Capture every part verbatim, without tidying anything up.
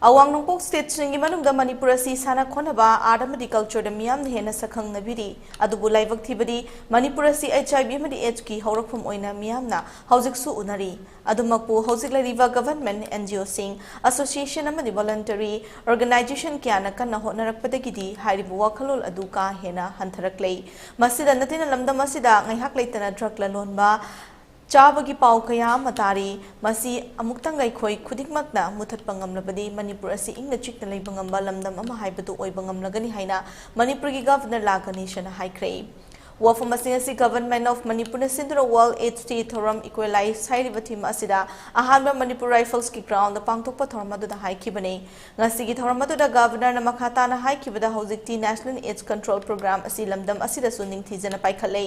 ꯑꯋꯥꯡ ꯅꯣꯡꯄꯣꯛ ꯁ꯭ꯇꯦꯠꯁꯤꯡꯒꯤ ꯃꯅꯨꯡꯗ ꯃꯅꯤꯄꯨꯔ ꯑꯁꯤ ꯁꯥꯟꯅ ꯈꯣꯠꯅꯕ, ꯑꯥꯔꯠ ꯑꯃꯗꯤ ꯀꯜꯆꯔꯗ ꯃꯤꯌꯥꯝꯅ ꯍꯦꯟꯅ ꯁꯛꯈꯪꯅꯕꯤꯔꯤ꯫ ꯑꯗꯨꯕꯨ ꯂꯥꯏꯕꯛ ꯊꯤꯕꯗꯤ ꯃꯅꯤꯄꯨꯔ ꯑꯁꯤ ꯑꯩꯆ ꯑꯥꯏ ꯚꯤ ꯑꯃꯗꯤ ꯑꯦꯗꯁꯀꯤ ꯍꯧꯔꯛꯐꯝ ꯑꯣꯏꯅ ꯃꯤꯌꯥꯝꯅ ꯍꯧꯖꯤꯛꯁꯨ ꯎꯅꯔꯤ꯫ ꯑꯗꯨꯃꯛꯄꯨ ꯍꯧꯖꯤꯛ ꯂꯩꯔꯤꯕ ꯒꯚꯔꯟꯃꯦꯟꯠ, ꯑꯦꯟ ꯖꯤ ꯑꯣꯁꯤꯡ, ꯑꯁꯣꯁꯤꯌꯦꯁꯟ ꯑꯃꯗꯤ ꯚꯣꯂꯟꯇꯔꯤ ꯑꯣꯔꯒꯅꯥꯏꯖꯦꯁꯟ ꯀꯌꯥꯅ ꯀꯟꯅ ꯍꯣꯠꯅꯔꯛꯄꯗꯒꯤꯗꯤ ꯍꯥꯏꯔꯤꯕ ꯋꯥꯈꯜꯂꯣꯟ ꯑꯗꯨ ꯀꯥ ꯍꯦꯟꯅ ꯍꯟꯊꯔꯛꯂꯦ꯫ ꯃꯁꯤꯗ ꯅꯠꯇꯅ ꯂꯝꯗꯝ ꯑꯁꯤꯗ ꯉꯥꯏꯍꯥꯛ ꯂꯩꯇꯅ ꯗ꯭ꯔꯒ ꯂꯂꯣꯟꯕ, ꯆꯥꯕꯒꯤ ꯄꯥꯎ ꯀꯌꯥ ꯑꯃ ꯇꯥꯔꯤ꯫ ꯃꯁꯤ ꯑꯃꯨꯛꯇꯪ ꯑꯩꯈꯣꯏ ꯈꯨꯗꯤꯡꯃꯛꯅ ꯃꯨꯊꯠꯄ ꯉꯝꯂꯕꯗꯤ ꯃꯅꯤꯄꯨꯔ ꯑꯁꯤ ꯏꯪꯅ ꯆꯤꯛꯅ ꯂꯩꯕ ꯉꯝꯕ ꯂꯝꯗꯝ ꯑꯃ ꯍꯥꯏꯕꯗꯨ ꯑꯣꯏꯕ ꯉꯝꯂꯒꯅꯤ ꯍꯥꯏꯅ ꯃꯅꯤꯄꯨꯔꯒꯤ ꯒꯚꯔꯅꯔ ꯂꯥ ꯒꯅꯦꯁꯟꯅ ꯍꯥꯏꯈ꯭ꯔꯦ꯫ ꯋꯥꯐꯝ ꯑꯁꯤꯡ ꯑꯁꯤ ꯒꯚꯔꯟꯃꯦꯟꯠ ꯑꯣꯐ ꯃꯅꯤꯄꯨꯔꯅ ꯁꯤꯟꯗꯨꯅ ꯋꯥꯔꯜꯗ ꯑꯦꯗꯁ ꯗꯦ ꯊꯧꯔꯝ ꯏꯀ꯭ꯋꯦꯂꯥꯏꯖ ꯍꯥꯏꯔꯤꯕ ꯊꯤꯝ ꯑꯁꯤꯗ ꯑꯍꯥꯟꯕ ꯃꯅꯤꯄꯨꯔ ꯔꯥꯏꯐꯜꯁꯀꯤ ꯒ꯭ꯔꯥꯎꯟꯗ ꯄꯥꯡꯊꯣꯛꯄ ꯊꯧꯔꯝ ꯑꯗꯨꯗ ꯍꯥꯏꯈꯤꯕꯅꯤ꯫ ꯉꯁꯤꯒꯤ ꯊꯧꯔꯝ ꯑꯗꯨꯗ ꯒꯚꯔꯅꯔꯅ ꯃꯈꯥ ꯇꯥꯅ ꯍꯥꯏꯈꯤꯕꯗ ꯍꯧꯖꯤꯛꯇꯤ ꯅꯦꯁꯅꯦꯜ ꯑꯦꯗꯁ ꯀꯟꯇ꯭ꯔꯣꯜ ꯄ꯭ꯔꯣꯒ꯭ꯔꯥꯝ ꯑꯁꯤ ꯂꯝꯗꯝ ꯑꯁꯤꯗꯁꯨ ꯅꯤꯡꯊꯤꯖꯅ ꯄꯥꯏꯈꯠꯂꯦ꯫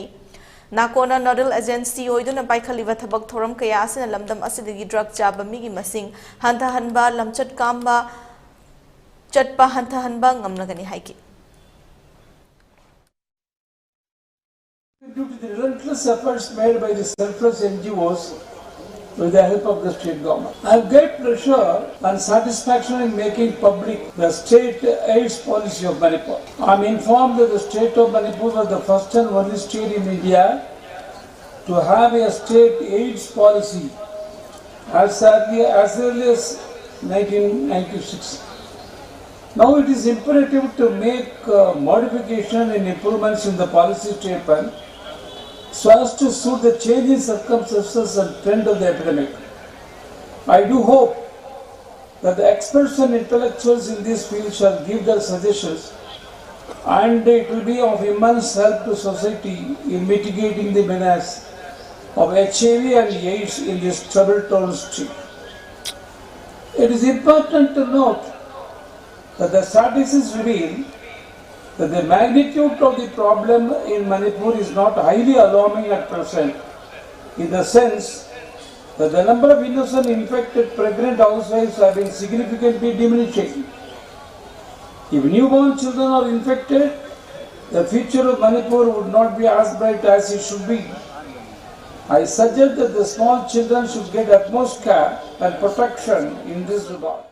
ꯅꯥꯀꯣꯅ ꯅꯣꯗꯜ ꯑꯦꯖꯦꯟꯁꯤ ꯑꯣꯏꯗꯨꯅ ꯄꯥꯏꯈꯠꯂꯤꯕ ꯊꯕꯛ ꯊꯧꯔꯝ ꯀꯌꯥ ꯑꯁꯤꯅ ꯂꯝꯗꯝ ꯑꯁꯤꯗꯒꯤ ꯗ꯭ꯔꯒ ꯆꯥꯕ ꯃꯤꯒꯤ ꯃꯁꯤꯡ ꯍꯟꯊꯍꯟꯕ, ꯂꯝꯆꯠ ꯀꯥꯝꯕ ꯆꯠꯄ ꯍꯟꯊꯍꯟꯕ ꯉꯝꯂꯒꯅꯤ ꯍꯥꯏꯈꯤ꯫ Due to the relentless efforts made by the selfless N G Os with the help of the state government, I have great pleasure and satisfaction in making public the state AIDS policy of Manipur. I am informed that the state of Manipur was the first and only state in India to have a state AIDS policy as early, as early as nineteen ninety-six. Now it is imperative to make uh, modification and improvements in the policy statement so as to suit the changing circumstances and trend of the epidemic. I do hope that the experts and intellectuals in this field shall give their suggestions, and it will be of immense help to society in mitigating the menace of H I V and AIDS in this troubled town state. It is important to note that the statistics reveal that the magnitude of the problem in Manipur is not highly alarming at present, in the sense that the number of innocent infected pregnant housewives have been significantly diminishing. If newborn children are infected, the future of Manipur would not be as bright as it should be. I suggest that the small children should get utmost care and protection in this regard.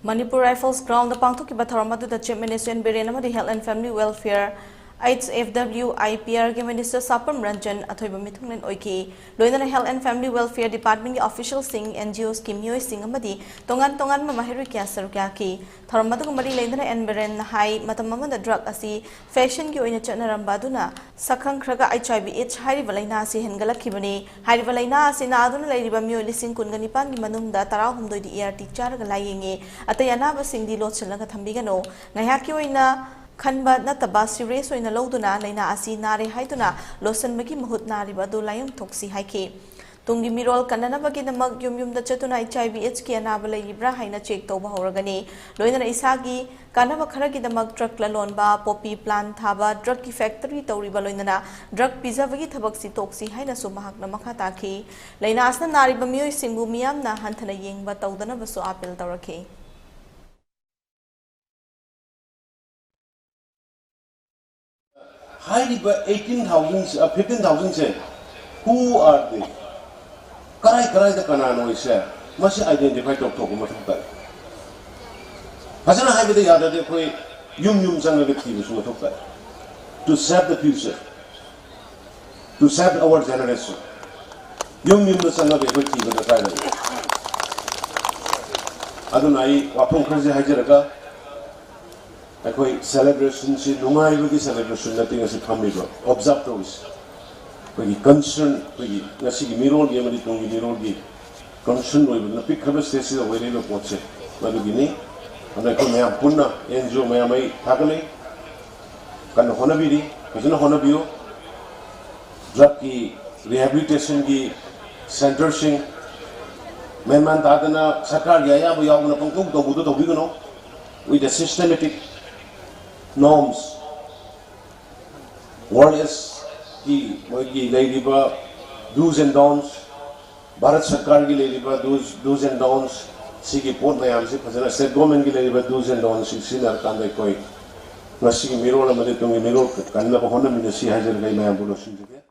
Manipur rifles ground ꯄꯥꯡꯊꯣꯛꯈꯤꯕ ꯊꯧꯔꯝ ꯑꯗꯨꯗ Chief Minister and Biren ꯑꯃꯗꯤ Health and Family Welfare, H F W I P R ꯒꯤ Minister ꯁꯥꯄꯝ Ranjan ꯑꯊꯣꯏꯕ ꯃꯤꯊꯨꯡꯂꯦꯟ ꯑꯣꯏꯈꯤ꯫ ꯂꯣꯏꯅꯅ Health and Family Welfare Department ꯀꯤ official ꯁꯤꯡ, N G Os ꯀꯤ ꯃꯤꯑꯣꯏꯁꯤꯡ ꯑꯃꯗꯤ ꯇꯣꯉꯥꯟ ꯇꯣꯉꯥꯟꯕ ꯃꯍꯩꯔꯣꯏ ꯀꯌꯥ ꯁꯔꯨꯛ ꯌꯥꯈꯤ꯫ ꯊꯧꯔꯝ ꯑꯗꯨꯒ ꯃꯔꯤ ꯂꯩꯅꯅ ꯑꯦꯟ ꯕꯤꯔꯦꯟꯅ ꯍꯥꯏ, ꯃꯇꯝ ꯑꯃꯗ drug ꯑꯁꯤ fashion ꯒꯤ ꯑꯣꯏꯅ ꯆꯠꯅꯔꯝꯕ ꯑꯗꯨꯅ ꯁꯛꯈꯪꯈ꯭ꯔꯒ H I V AIDS ꯍꯥꯏꯔꯤꯕ ꯂꯥꯏꯅꯥ ꯑꯁꯤ ꯍꯦꯟꯒꯠꯂꯛꯈꯤꯕꯅꯤ꯫ ꯍꯥꯏꯔꯤꯕ ꯂꯥꯏꯅꯥ ꯑꯁꯤ ꯅꯥꯗꯨꯅ ꯂꯩꯔꯤꯕ ꯃꯤꯑꯣꯏ ꯂꯤꯁꯤꯡ ꯀꯨꯟꯒ ꯅꯤꯄꯥꯟꯒꯤ ꯃꯅꯨꯡꯗ ꯇꯔꯥꯍꯨꯝꯗꯣꯏꯗꯤ ART ꯆꯥꯔꯒ ꯂꯥꯏꯌꯦꯡꯉꯤ꯫ ꯑꯇꯩ ꯑꯅꯥꯕꯁꯤꯡꯗꯤ ꯂꯣꯠꯁꯤꯜꯂꯒ ꯊꯝꯕꯤꯒꯅꯨ꯫ ꯉꯥꯏꯍꯥꯛꯀꯤ ꯑꯣꯏꯅ ꯈꯟꯕ ꯅꯠꯇꯕ serious ꯑꯣꯏꯅ ꯂꯧꯗꯨꯅ ꯂꯥꯏꯅꯥ ꯑꯁꯤ ꯅꯥꯔꯦ ꯍꯥꯏꯗꯨꯅ ꯂꯣꯠꯁꯤꯟꯕꯒꯤ ꯃꯍꯨꯠ ꯅꯥꯔꯤꯕ ꯑꯗꯨ ꯂꯥꯏꯌꯦꯡꯊꯣꯛꯁꯤ ꯍꯥꯏꯈꯤ꯫ ꯇꯨꯡꯒꯤ ꯃꯤꯔꯣꯜ ꯀꯟꯅꯅꯕꯒꯤꯗꯃꯛ ꯌꯨꯝ ꯌꯨꯝꯗ ꯆꯠꯇꯨꯅ H I V AIDS ꯀꯤ ꯑꯅꯥꯕ ꯂꯩꯔꯤꯕ꯭ꯔꯥ ꯍꯥꯏꯅ check ꯇꯧꯕ ꯍꯧꯔꯒꯅꯤ꯫ ꯂꯣꯏꯅꯅ ꯏꯁꯥꯒꯤ ꯀꯥꯟꯅꯕ ꯈꯔꯒꯤꯗꯃꯛ drug ꯂꯂꯣꯟꯕ, poppy plant ꯊꯥꯕ, drug ꯀꯤ factory ꯇꯧꯔꯤꯕ, ꯂꯣꯏꯅꯅ drug ꯄꯤꯖꯕꯒꯤ ꯊꯕꯛꯁꯤ ꯇꯣꯛꯁꯤ ꯍꯥꯏꯅꯁꯨ ꯃꯍꯥꯛꯅ ꯃꯈꯥ ꯇꯥꯈꯤ꯫ ꯂꯥꯏꯅꯥ ꯑꯁꯤꯅ ꯅꯥꯔꯤꯕ ꯃꯤꯑꯣꯏꯁꯤꯡꯕꯨ ꯃꯤꯌꯥꯝꯅ ꯍꯟꯊꯅ ꯌꯦꯡꯕ ꯇꯧꯗꯅꯕꯁꯨ appeal ꯇꯧꯔꯛꯈꯤ꯫ ꯍꯥꯏꯔꯤꯕ eighteen thousand ꯁꯦ, ꯑ, fifteen thousand say, who are they? ꯀꯔꯥꯏ ꯀꯔꯥꯏꯗ ꯀꯅꯥꯅꯣ ꯍꯥꯏꯁꯦ, ꯃꯁꯤ identify ꯇꯧꯊꯣꯛꯄ ꯃꯊꯧ ꯇꯥꯏ꯫ ꯐꯖꯅ ꯍꯥꯏꯕꯗ ꯌꯥꯗ꯭ꯔꯗꯤ ꯑꯩꯈꯣꯏ ꯌꯨꯝ ꯌꯨꯝ ꯆꯪꯉꯒ ꯊꯤꯕꯁꯨ ꯃꯊꯧ ꯇꯥꯏ, to save the future, to save our generation. ꯌꯨꯝ ꯌꯨꯝꯗ ꯆꯪꯉꯒ ꯑꯩꯈꯣꯏ ꯊꯤꯕ ꯗꯔꯀꯥꯔ ꯂꯩ꯫ ꯑꯗꯨꯅ ꯑꯩ ꯋꯥꯐꯝ ꯈꯔꯁꯦ ꯍꯥꯏꯖꯔꯒ, ꯑꯩꯈꯣꯏ celebration ꯁꯤ ꯅꯨꯡꯉꯥꯏꯕꯒꯤ celebration ꯅꯠꯇꯦ ꯉꯁꯤ ꯐꯝꯃꯤꯕ, observe ꯇꯧꯔꯤꯁꯤ꯫ ꯑꯩꯈꯣꯏꯒꯤ concern, ꯑꯩꯈꯣꯏꯒꯤ ꯉꯁꯤꯒꯤ ꯃꯤꯔꯣꯜꯒꯤ ꯑꯃꯗꯤ ꯇꯨꯡꯒꯤ ꯃꯤꯔꯣꯜꯒꯤ concern ꯑꯣꯏꯕꯗꯨꯅ ꯄꯤꯛꯈ꯭ꯔꯕ stage ꯁꯤꯗ ꯑꯣꯏꯔꯛꯏꯕ ꯄꯣꯠꯁꯦ ꯃꯗꯨꯒꯤꯅꯤ꯫ ꯑꯗꯨꯅ ꯑꯩꯈꯣꯏ ꯃꯌꯥꯝ ꯄꯨꯟꯅ, N G O ꯃꯌꯥꯝ ꯑꯩ ꯊꯥꯒꯠꯂꯤ, ꯀꯟꯅ ꯍꯣꯠꯅꯕꯤꯔꯤ, ꯐꯖꯅ ꯍꯣꯠꯅꯕꯤꯌꯨ꯫ Drug ꯀꯤ rehabilitation ꯒꯤ centre ꯁꯤꯡ ꯃꯦꯟꯃꯥꯟ ꯇꯥꯗꯅ ꯁꯔꯀꯥꯔꯒꯤ ꯑꯌꯥꯕ ꯌꯥꯎꯗꯅ ꯄꯪꯇꯧ ꯇꯧꯕꯗꯣ ꯇꯧꯕꯤꯒꯅꯨ꯫ With the systematic norms, World Health ꯀꯤ ꯃꯣꯏꯒꯤ ꯂꯩꯔꯤꯕ do's and don'ts, ꯚꯥꯔꯠ ꯁꯔꯀꯥꯔꯒꯤ ꯂꯩꯔꯤꯕ do's, do's and don'ts, ꯁꯤꯒꯤ ꯄꯣꯠ ꯃꯌꯥꯝꯁꯤ ꯐꯖꯅ state government ꯀꯤ ꯂꯩꯔꯤꯕ do's and don'ts ꯁꯤ ꯁꯤꯖꯤꯟꯅꯔꯀꯥꯟꯗ ꯑꯩꯈꯣꯏ ꯉꯁꯤꯒꯤ ꯃꯤꯔꯣꯜ ꯑꯃꯗꯤ ꯇꯨꯡꯒꯤ ꯃꯤꯔꯣꯜ ꯀꯟꯅꯕ ꯍꯣꯠꯅꯃꯤꯟꯅꯁꯤ ꯍꯥꯏꯖꯔꯒ ꯑꯩ ꯃꯌꯥꯝꯕꯨ ꯂꯣꯏꯁꯤꯟꯖꯒꯦ꯫